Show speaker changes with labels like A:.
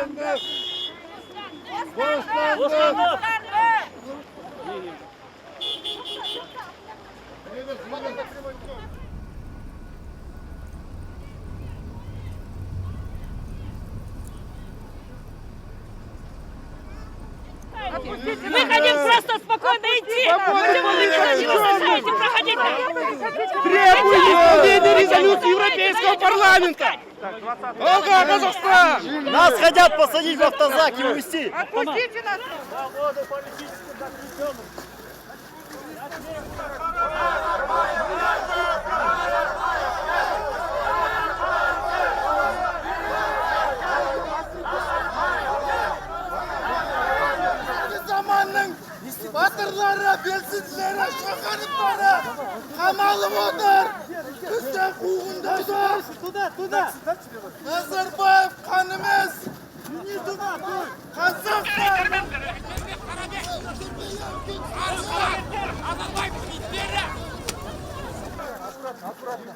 A: Бостандық! Бостандық!
B: Мы хотим просто спокойно идти. Почему вы не разрешаете проходить нам?
A: Требую исполнения резолюции Европейского парламента! Алға, Қазақстан!
C: Нас хотят посадить в автозак и увезти.
D: Отпустите нас!
E: Заманның батырлары, белсенділері, шақырымдары қамалып отыр. Бізден қуғындауда. Туда, Назарбаев қан емес. Қазақстан.
A: Аккуратно.